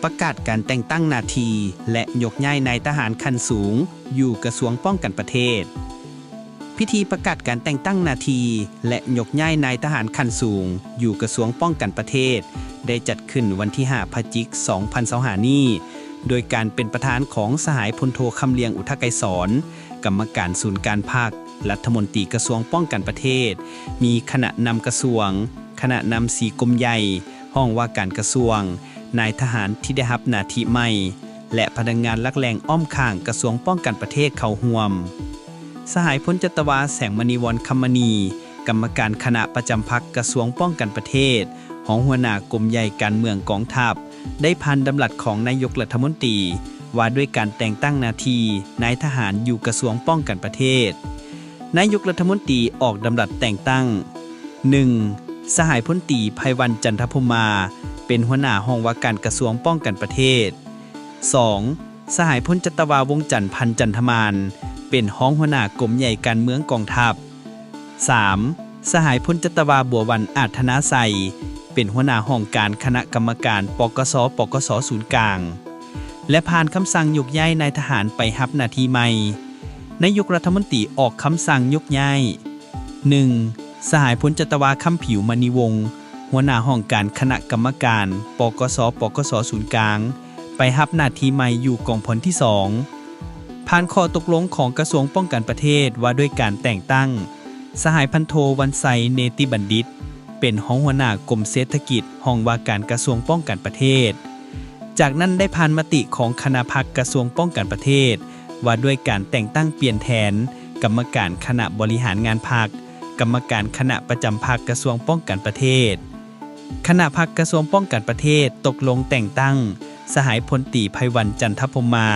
ປະກາດການແຕ່ງຕັ້ງໜ້າທີ່ ແລະ ຍົກຍ້າຍນາຍທະຫານຂັ້ນສູງ ຢູ່ກະຊວງປ້ອງກັນປະເທດ. ພິທີປະກາດການແຕ່ງຕັ້ງໜ້າທີ່ ແລະ ຍົກຍ້າຍນາຍທະຫານຂັ້ນສູງ ຢູ່ກະຊວງປ້ອງກັນປະເທດ ໄດ້ຈັດຂຶ້ນວັນທີຫ້າ ພະຈິກ ສອງພັນຊາວຫ້ານີ້ ໂດຍການເປັນປະທານຂອງສະຫາຍພົນໂທ ຄຳລຽງ ອຸທະໄກສອນ, ກຳມະການສູນກາງພັກ, ລັດຖະມົນຕີກະຊວງປ້ອງກັນປະເທດ, ມີຄະນະນຳກະຊວງ, ຄະນະນຳສີ່ກົມໃຫຍ່, ຫ້ອງວ່າການກະຊວງ, ນາຍທະຫານທີ່ໄດ້ຮັບໜ້າທີ່ໃໝ່ ແລະ ພະນັກງານຫຼັກແຫຼ່ງອ້ອມຂ້າງກະຊວງປ້ອງກັນປະເທດເຂົ້າຮ່ວມ. ສະຫາຍພົນຈັດຕະວາ ແສງມະນີວອນ ຄຳມະນີ, ກຳມະການຄະນະປະຈຳພັກກະຊວງປ້ອງກັນປະເທດ, ຮອງຫົວໜ້າກົມໃຫຍ່ການເມືອງກອງທັບ, ໄດ້ຜ່ານດຳລັດຂອງນາຍົກລັດຖະມົນຕີ ວ່າດ້ວຍການແຕ່ງຕັ້ງໜ້າທີ່ນາຍທະຫານຢູ່ກະຊວງປ້ອງກັນປະເທດ. ນາຍົກລັດຖະມົນຕີອອກດຳລັດແຕ່ງຕັ້ງ ໜຶ່ງ ສະຫາຍພົນຕີ ໄພວັນ ຈັນທະພົມມາ ເປັນຫົວໜ້າຫ້ອງວ່າການກະຊວງປ້ອງກັນປະເທດ, ສອງ ສະຫາຍພົນຈັດຕະວາ ວົງຈັນ ພັນຈັນທະມານ ເປັນຮອງຫົວໜ້າກົມໃຫຍ່ການເມືອງກອງທັບ, ສາມ ສະຫາຍພົນຈັດຕະວາ ບົວວັນ ອາດທະນາໄຊ ເປັນຫົວໜ້າຫ້ອງການຄະນະກຳມະການ ປກສ ປກສ ສູນກາງ ແລະ ຜ່ານຄຳສັ່ງຍົກຍ້າຍນາຍທະຫານໄປຮັບໜ້າທີ່ໃໝ່. ນາຍົກລັດຖະມົນຕີອອກຄຳສັ່ງຍົກຍ້າຍ ໜຶ່ງ ສະຫາຍພົນຈັດຕະວາ ຄຳຜິວ ມະນີວົງ ຫົວໜ້າຫ້ອງການຄະນະກຳມະການ ປກສ ປກສ ສູນກາງ ໄປຮັບໜ້າທີ່ໃໝ່ຢູ່ກອງພັນທີສອງ. ຜ່ານຂໍ້ຕົກລົງຂອງກະຊວງປ້ອງກັນປະເທດວ່າດ້ວຍການແຕ່ງຕັ້ງ ສະຫາຍພັນໂທ ວັນໄຊ ເນຕິບັນດິດ ເປັນຮອງຫົວໜ້າກົມເສດຖະກິດ ຫ້ອງວ່າການກະຊວງປ້ອງກັນປະເທດ. ຈາກນັ້ນໄດ້ຜ່ານມະຕິຂອງຄະນະພັກກະຊວງປ້ອງກັນປະເທດ ວ່າດ້ວຍການແຕ່ງຕັ້ງປ່ຽນແທນກຳມະການຄະນະບໍລິຫານງານພັກ, ກຳມະການຄະນະປະຈຳພັກກະຊວງປ້ອງກັນປະເທດ. ຄະນະພັກກະຊວງປ້ອງກັນປະເທດຕົກລົງແຕ່ງຕັ້ງສະຫາຍພົນຕີ ໄພວັນ ຈັນທະພົມມາ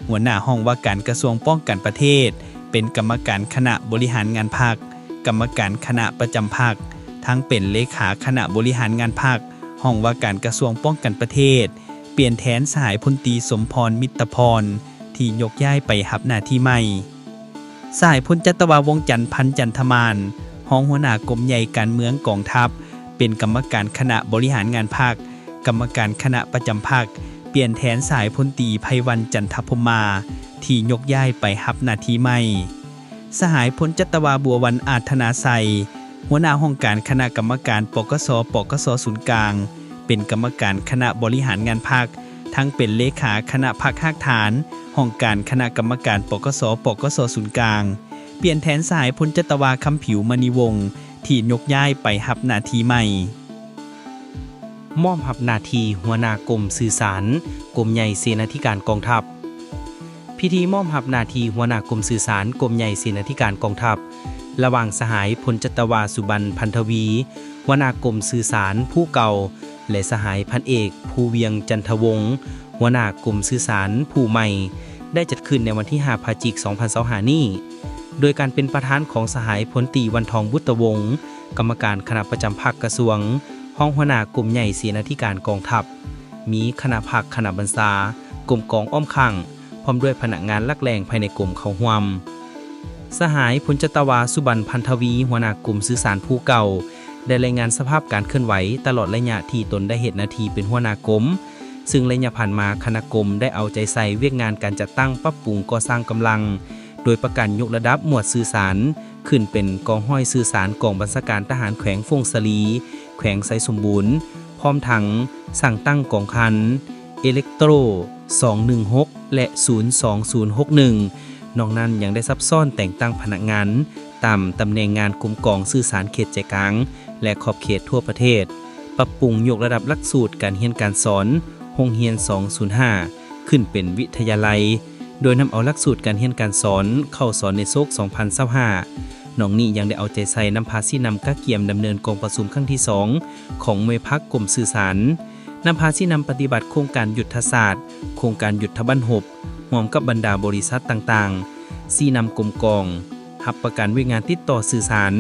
ຫົວໜ້າຫ້ອງວ່າການກະຊວງປ້ອງກັນປະເທດ ເປັນກຳມະການຄະນະບໍລິຫານງານພັກ, ກຳມະການຄະນະປະຈຳພັກ, ທັງເປັນເລຂາຄະນະບໍລິຫານງານພັກ, ຫ້ອງວ່າການກະຊວງປ້ອງກັນປະເທດ, ປ່ຽນແທນສະຫາຍພົນຕີ ສົມພອນ ມິດຕະພອນ ທີ່ຍົກຍ້າຍໄປຮັບໜ້າທີ່ໃໝ່. ສະຫາຍພົນຈັດຕະວາ ວົງຈັນ ພັນຈັນທະມານ ຮອງຫົວໜ້າກົມໃຫຍ່ການເມືອງກອງທັບ ເປັນກຳມະການຄະນະບໍລິຫານງານພັກ, ກຳມະການຄະນະປະຈຳພັກ, ປ່ຽນແທນສະຫາຍພົນຕີ ໄພວັນ ຈັນທະພົມມາ ທີ່ຍົກຍ້າຍໄປຮັບໜ້າທີ່ໃໝ່. ສະຫາຍພົນຈັດຕະວາ ບົວວັນ ອາດທະນາໄຊ ຫົວໜ້າຫ້ອງການຄະນະກຳມະການ ປກສ ປກສ ສູນກາງ ເປັນກຳມະການຄະນະບໍລິຫານງານພັກ, ທັງເປັນເລຂາຄະນະພັກຮາກຖານ, ຫ້ອງການຄະນະກຳມະການ ປກສ ປກສ ສູນກາງ, ປ່ຽນແທນສະຫາຍພົນຈັດຕະວາ ຄຳຜິວ ມະນີວົງ ທີ່ຍົກຍ້າຍໄປຮັບໜ້າທີ່ໃໝ່. ມອບຮັບໜ້າທີ່ຫົວໜ້າກົມສື່ສານ ກົມໃຫຍ່ເສນາທິການກອງທັບ. ພິທີມອບຮັບໜ້າທີ່ຫົວໜ້າກົມສື່ສານ ກົມໃຫຍ່ເສນາທິການກອງທັບ ລະຫວ່າງສະຫາຍພົນຈັດຕະວາ ສຸບັນ ພັນທະວີ ຫົວໜ້າກົມສື່ສານຜູ້ເກົ່າ ແລະ ສະຫາຍພັນເອກ ພູວຽງ ຈັນທະວົງ ຫົວໜ້າກົມສື່ສານຜູ້ໃໝ່ ໄດ້ຈັດຂຶ້ນໃນວັນທີຫ້າ ພະຈິກ ສອງພັນຊາວຫ້ານີ້ ໂດຍການເປັນປະທານຂອງສະຫາຍພົນຕີ ວັນທອງ ບຸດຕະວົງ ກຳມະການຄະນະປະຈຳພັກກະຊວງ, ຮອງຫົວໜ້າກົມໃຫຍ່ເສນາທິການກອງທັບ, ມີຄະນະພັກຄະນະບັນຊາ, ກົມກອງອ້ອມຂ້າງ ພ້ອມດ້ວຍພະນັກງານຫຼັກແຫຼ່ງພາຍໃນກົມເຂົ້າຮ່ວມ. ສະຫາຍພົນຈັດຕະວາ ສຸບັນ ພັນທະວີ ຫົວໜ້າກົມສື່ສານຜູ້ເກົ່າ ໄດ້ລາຍງານສະພາບການເຄື່ອນໄຫວຕະຫຼອດໄລຍະທີ່ຕົນໄດ້ເຮັດໜ້າທີ່ເປັນຫົວໜ້າກົມ, ຊຶ່ງໄລຍະຜ່ານມາຄະນະກົມໄດ້ເອົາໃຈໃສ່ວຽກງານການຈັດຕັ້ງປັບປຸງກໍ່ສ້າງກຳລັງ, ໂດຍປະການຍົກລະດັບໝວດສື່ສານ ຂຶ້ນເປັນກອງຮ້ອຍສື່ສານກອງບັນຊາການທະຫານແຂວງຜົ້ງສາລີ, ແຂວງໄຊສົມບູນ, ພ້ອມທັງສ້າງຕັ້ງກອງພັນ ເອເລັກໂຕຣ ສອງໜຶ່ງຫົກ ແລະ ສູນສອງສູນຫົກໜຶ່ງ. ນອກນັ້ນຍັງໄດ້ສັບຊ້ອນແຕ່ງຕັ້ງພະນັກງານຕາມຕຳແໜ່ງງານກົມກອງສື່ສານເຂດໃຈກາງ ແລະ ຂອບເຂດທົ່ວປະເທດ, ປັບປຸງຍົກລະດັບຫຼັກສູດການຮຽນການສອນໂຮງຮຽນສອງສູນຫ້າ ຂຶ້ນເປັນວິທະຍາໄລ, ໂດຍນຳເອົາຫຼັກສູດການຮຽນການສອນເຂົ້າສອນໃນໂສກສອງພັນຊາວຫ້າ. ນອກນີ້ຍັງໄດ້ເອົາໃຈໃສ່ນຳພາຊີ້ນຳກະກຽມດຳເນີນກອງປະຊຸມຄັ້ງທີສອງຂອງໜ່ວຍພັກກົມສື່ສານ, ນຳພາຊີ້ນຳປະຕິບັດໂຄງການຍຸດທະສາດ, ໂຄງການຍຸດທະບັນຮົບ ຮ່ວມກັບບັນດາບໍລິສັດຕ່າງໆ, ຊີ້ນຳກົມກອງ, ຮັບປະກັນວຽກງານຕິດຕໍ່ສື່ສານ,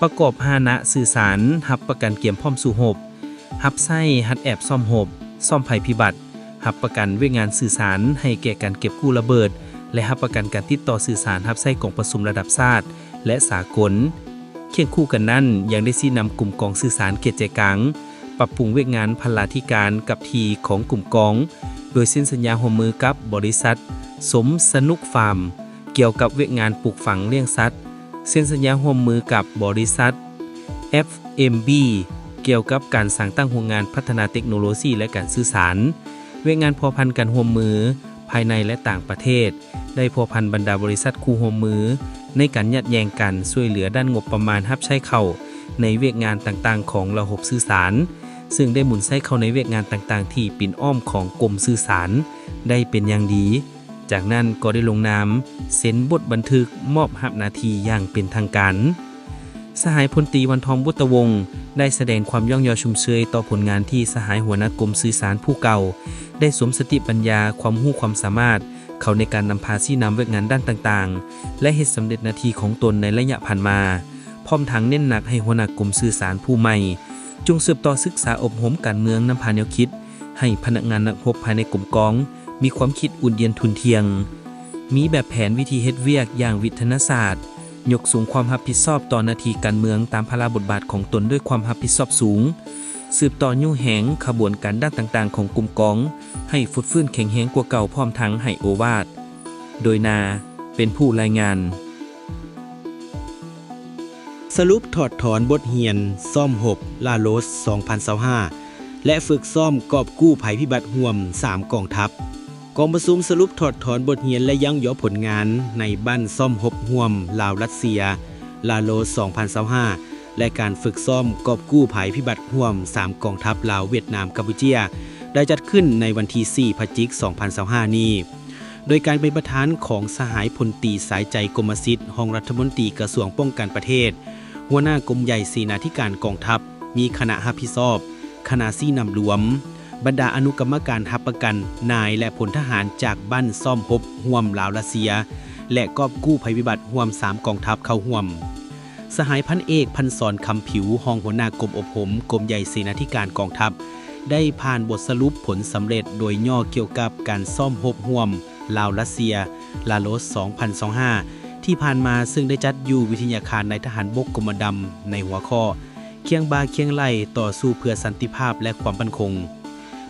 ປະກອບພາຫະນະສື່ສານ, ຮັບປະກັນກຽມພ້ອມສູ້ຮົບ, ຮັບໃຊ້, ຫັດແອບຊ້ອມຮົບ, ຊ້ອມໄພພິບັດ, ຮັບປະກັນວຽກງານສື່ສານໃຫ້ແກ່ການເກັບກູ້ລະເບີດ ແລະ ຮັບປະກັນການຕິດຕໍ່ສື່ສານຮັບໃຊ້ກອງປະຊຸມລະດັບຊາດ ແລະ ສາກົນ. ຄຽງຄູ່ກັນນັ້ນ, ຍັງໄດ້ຊີ້ນຳກຸ່ມກອງສື່ສານເຂດໃຈກາງ ປ ປັບປຸງວຽກງານພັນລາທິການກັບທີ່ຂອງກຸ່ມກອງ ໂດຍເຊັນສັນຍາຮ່ວມມືກັບບໍລິສັດສົມສະໜຸກຟາມ ກ່ຽວກັບວຽກງານປູກຝັງລ້ຽງສັດ, ເຊັນສັນຍາຮ່ວມມືກັບບໍລິສັດ ເອັຟເອັມບີ ກ່ຽວກັບການສ້າງຕັ້ງໂຮງງານພັດທະນາເຕັກໂນໂລຊີ ແລະ ການສື່ສານ. ວຽກງານພົວພັນການຮ່ວມມືພາຍໃນ ແລະ ຕ່າງປະເທດ ໄດ້ພົວພັນບັນດາບໍລິສັດຄູ່ຮ່ວມມື ໃນການຍາດແຍ່ງການຊ່ວຍເຫຼືອດ້ານງົບປະມານຮັບໃຊ້ເຂົ້າໃນວຽກງານຕ່າງໆຂອງລະບົບສື່ສານ, ເຊິ່ງໄດ້ໝູນໃຊ້ເຂົ້າໃນວຽກງານຕ່າງໆທີ່ປິ່ນອ້ອມຂອງກົມສື່ສານໄດ້ເປັນຢ່າງດີ. ຈາກນັ້ນກໍໄດ້ລົງນາມເຊັນບົດບັນທຶກມອບຮັບໜ້າທີ່ຢ່າງເປັນທາງການ. ສະຫາຍພົນຕີ ວັນທອງ ບຸດຕະວົງ ໄດ້ສະແດງຄວາມຍ້ອງຍໍຊົມເຊີຍຕໍ່ຜົນງານທີ່ສະຫາຍຫົວໜ້າກົມສື່ສານຜູ້ເກົ່າ ໄດ້ສົມສະຕິປັນຍາ, ຄວາມຮູ້ຄວາມສາມາດ ເຂົ້າໃນການນຳພາຊີ້ນຳວຽກງານດ້ານຕ່າງໆ ແລະ ເຮັດສຳເລັດໜ້າທີ່ຂອງຕົນໃນໄລຍະຜ່ານມາ, ພ້ອມທັງເນັ້ນໜັກໃຫ້ຫົວໜ້າກົມສື່ສານຜູ້ໃໝ່ ຈົ່ງສືບຕໍ່ສຶກສາອົບຮົມການເມືອງ, ນຳພາແນວຄິດໃຫ້ພະນັກງານນັກຮົບພາຍໃນກົມກອງ ມີຄວາມຄິດອຸ່ນຢຽນທຸ່ນທ່ຽງ, ມີແບບແຜນວິທີເຮັດວຽກຢ່າງວິທະຍາສາດ, ຍົກສູງຄວາມຮັບຜິດຊອບຕໍ່ໜ້າທີ່ການເມືອງຕາມພາລະບົດບາດຂອງຕົນດ້ວຍຄວາມຮັບຜິດຊອບສູງ, ສືບຕໍ່ຍູ້ແຮງຂະບວນການດ້ານຕ່າງໆຂອງກົມກອງ ໃຫ້ຟົດຟື້ນແຂງແຮງກວ່າເກົ່າ, ພ້ອມທັງໃຫ້ໂອວາດ. ໂດຍນາ ເປັນຜູ້ລາຍງານ. ສະຫຼຸບຖອດຖອນບົດຮຽນຊ້ອມຮົບລາໂລສ ສອງພັນຊາວຫ້າ ແລະ ຝຶກຊ້ອມກອບກູ້ໄພພິບັດຮ່ວມສາມກອງທັບ. ກອງປະຊຸມສະຫຼຸບຖອດຖອນບົດຮຽນ ແລະ ຢັ້ງຍໍຜົນງານໃນບ້ານຊ້ອມຮົບຮ່ວມລາວ-ຣັດເຊຍ ລາໂລສ ສອງພັນຊາວຫ້າ ແລະ ການຝຶກຊ້ອມກອບກູ້ໄພພິບັດຮ່ວມສາມກອງທັບ ລາວ, ຫວຽດນາມ, ກຳປູເຈຍ ໄດ້ຈັດຂຶ້ນໃນວັນທີສີ່ ພະຈິກ ສອງພັນຊາວຫ້ານີ້. ໂດຍການເປັນປະທານຂອງສະຫາຍພົນຕີ ສາຍໃຈ ກົມມະສິດ ຮອງລັດຖະມົນຕີກະຊວງປ້ອງກັນປະເທດ, ຫົວໜ້າກົມໃຫຍ່ເສນາທິການກອງທັບ, ມີຄະນະຮັບຜິດຊອບ, ຄະນະຊີ້ນຳລວມ, ບັນດາອະນຸກຳມະການຮັບປະກັນ, ນາຍ ແລະ ພົນທະຫານຈາກບ້ານຊ້ອມຮົບຮ່ວມລາວ-ຣັດເຊຍ ແລະ ກອບກູ້ໄພພິບັດຮ່ວມສາມກອງທັບເຂົ້າຮ່ວມ. ສະຫາຍພັນເອກ ພັນສອນ ຄຳຜິວ ຮອງຫົວໜ້າກົມອົບຮົມ ກົມໃຫຍ່ເສນາທິການກອງທັບ ໄດ້ຜ່ານບົດສະຫຼຸບຜົນສຳເລັດໂດຍຫຍໍ້ກ່ຽວກັບການຊ້ອມຮົບຮ່ວມລາວ-ຣັດເຊຍ ລາໂລສ ສອງພັນຊາວຫ້າ ທີ່ຜ່ານມາ, ເຊິ່ງໄດ້ຈັດຢູ່ວິທະຍາຄານນາຍທະຫານບົກກົມມະດຳ ໃນຫົວຂໍ້ ຄຽງບ່າຄຽງໄຫຼ່ຕໍ່ສູ້ເພື່ອສັນຕິພາບ ແລະ ຄວາມໝັ້ນຄົງ.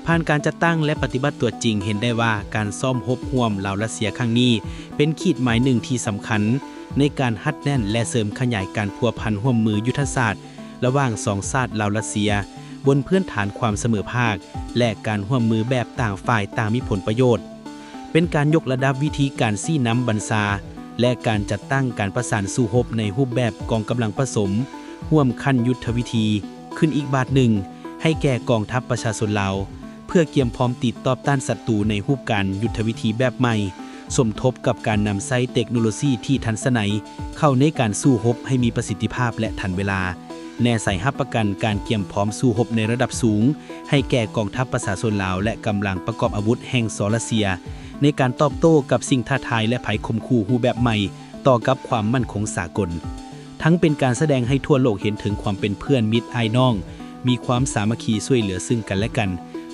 ຜ່ານການຈັດຕັ້ງ ແລະ ປະຕິບັດຕົວຈິງ, ເຫັນໄດ້ວ່າການຊ້ອມຮົບຮ່ວມລາວ-ຣັດເຊຍຄັ້ງນີ້ ເປັນຂີດໝາຍໜຶ່ງທີ່ສຳຄັນໃນການຮັດແໜ້ນ ແລະ ເສີມຂະຫຍາຍການພົວພັນຮ່ວມມືຍຸດທະສາດລະຫວ່າງສອງຊາດລາວ-ຣັດເຊຍ ບົນພື້ນຖານຄວາມສະເໝີພາກ ແລະ ການຮ່ວມມືແບບຕ່າງຝ່າຍຕ່າງມີຜົນປະໂຫຍດ. ເປັນການຍົກລະດັບວິທີການຊີ້ນຳບັນຊາ ແລະ ການຈັດຕັ້ງການປະສານສູ້ຮົບໃນຮູບແບບກອງກຳລັງປະສົມຮ່ວມຂັ້ນຍຸດທະວິທີຂຶ້ນອີກບາດໜຶ່ງ ໃຫ້ແກ່ກອງທັບປະຊາຊົນລາວ ເພື່ອກຽມພ້ອມຕີຕອບຕ້ານສັດຕູໃນຮູບການຍຸດທະວິທີແບບໃໝ່, ສົມທົບກັບການນຳໃຊ້ເຕັກໂນໂລຊີທີ່ທັນສະໄໝເຂົ້າໃນການສູ້ຮົບໃຫ້ມີປະສິດທິພາບ ແລະ ທັນເວລາ. ແນໃສ່ຮັບປະກັນການກຽມພ້ອມສູ້ຮົບໃນລະດັບສູງ ໃຫ້ແກ່ກອງທັບປະຊາຊົນລາວ ແລະ ກຳລັງປະກອບອາວຸດແຫ່ງ ສ ຣັດເຊຍ ໃນການຕອບໂຕ້ກັບສິ່ງທ້າທາຍ ແລະ ໄພຂົ່ມຂູ່ຮູບແບບໃໝ່ຕໍ່ກັບຄວາມໝັ້ນຄົງສາກົນ, ທັງເປັນການສະແດງໃຫ້ທົ່ວໂລກເຫັນເຖິງຄວາມເປັນເພື່ອນມິດອ້າຍນ້ອງ, ມີຄວາມສາມັກຄີຊ່ວຍເຫຼືອຊຶ່ງກັນ ແລະ ກັນ,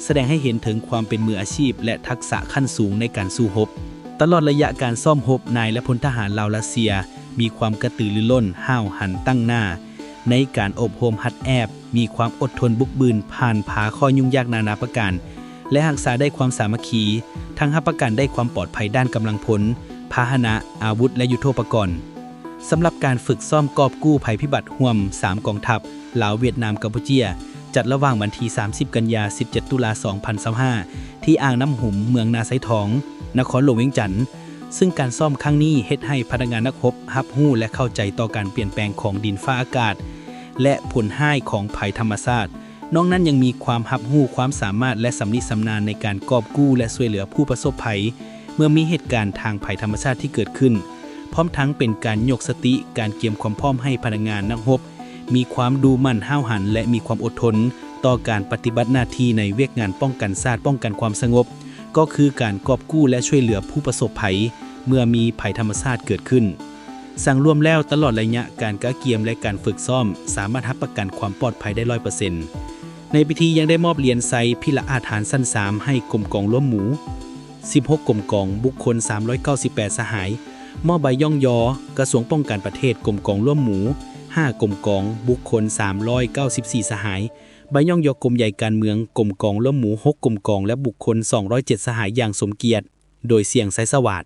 ສະແດງໃຫ້ເຫັນເຖິງຄວາມເປັນມືອາຊີບ ແລະ ທັກສະຂັ້ນສູງໃນການສູ້ຮົບ. ຕະຫຼອດໄລຍະການຊ້ອມຮົບ, ນາຍ ແລະ ພົນທະຫານລາວ-ຣັດເຊຍ ມີຄວາມກະຕືລືລົ້ນ, ຫ້າວຫັນ, ຕັ້ງໜ້າ ໃນການອົບຮົມຫັດແອບ, ມີຄວາມອົດທົນບຸກບືນຜ່ານຜ່າຂໍ້ຫຍຸ້ງຍາກນານາປະການ ແລະ ຮັກສາໄດ້ຄວາມສາມັກຄີ, ທັງຮັບປະກັນໄດ້ຄວາມປອດໄພດ້ານກຳລັງພົນ, ພາຫະນະ, ອາວຸດ ແລະ ຍຸດໂທປະກອນ. ສຳລັບການຝຶກຊ້ອມກອບກູ້ໄພພິບັດຮ່ວມສາມກອງທັບ ລາວ, ຫວຽດນາມ, ກຳປູເຈຍ ຈັດລະຫວ່າງວັນທີສາມສິບ ກັນຍາ ສິບເຈັດ ຕຸລາ ສອງພັນຊາວຫ້າ ທີ່ອ່າງນ້ຳຫຸມ ເມືອງນາຊາຍທອງ ນະຄອນຫຼວງວຽງຈັນ. ຊຶ່ງການຊ້ອມຄັ້ງນີ້ເຮັດໃຫ້ພະນັກງານນັກຮົບຮັບຮູ້ ແລະ ເຂົ້າໃຈຕໍ່ການປ່ຽນແປງຂອງດິນຟ້າອາກາດ ແລະ ຜົນຮ້າຍຂອງໄພທຳມະຊາດ. ນອກນັ້ນຍັງມີຄວາມຮັບຮູ້ຄວາມສາມາດ ແລະ ຊຳນິຊຳນານໃນການກອບກູ້ ແລະ ຊ່ວຍເຫຼືອຜູ້ປະສົບໄພເມື່ອມີເຫດການທາງໄພທຳມະຊາດທີ່ເກີດຂຶ້ນ, ພ້ອມທັງເປັນການຍົກສະຕິການກຽມຄວາມພ້ອມໃຫ້ພະນັກງານນັກຮົບມີຄວາມດຸໝັ່ນຫ້າວຫັນ ແລະ ມີຄວາມອົດທົນຕໍ່ການປະຕິບັດໜ້າທີ່ໃນວຽກງານປ້ອງກັນຊາດ, ປ້ອງກັນຄວາມສະຫງົບ, ກໍຄືການກອບກູ້ ແລະ ຊ່ວຍເຫຼືອຜູ້ປະສົບໄພເມື່ອມີໄພທຳມະຊາດເກີດຂຶ້ນ. ສັງລວມແລ້ວ, ຕະຫຼອດໄລຍະການກະກຽມ ແລະ ການຝຶກຊ້ອມ ສາມາດຮັບປະກັນຄວາມປອດໄພໄດ້ຮ້ອຍເປີເຊັນ. ໃນພິທີຍັງໄດ້ມອບຫຼຽນໄຊພິລະອາດຫານຊັ້ນສາມໃຫ້ກົມກອງລວມໝູ່ ສິບຫົກກົມກອງ, ບຸກຄົນສາມຮ້ອຍເກົ້າສິບແປດສະຫາຍ, ມອບໃບຍ້ອງຍໍກະຊວງປ້ອງກັນປະເທດ, ກົມກອງລວມໝູ່ຫ້າກົມກອງ, ບຸກຄົນສາມຮ້ອຍເກົ້າສິບສີ່ສະຫາຍ, ໃບຍ້ອງຍໍ້ກົມໃຫຍ່ການເມືອງ, ກົມກອງ, ລວມໝູ່ ຫົກ ກົມກອງ ແລະ ບຸກຄົນ ສອງຮ້ອຍເຈັດ ສະຫາຍ ຢ່າງສົມກຽດ. ໂດຍ ສຽງ ໄຊສະຫວາດ.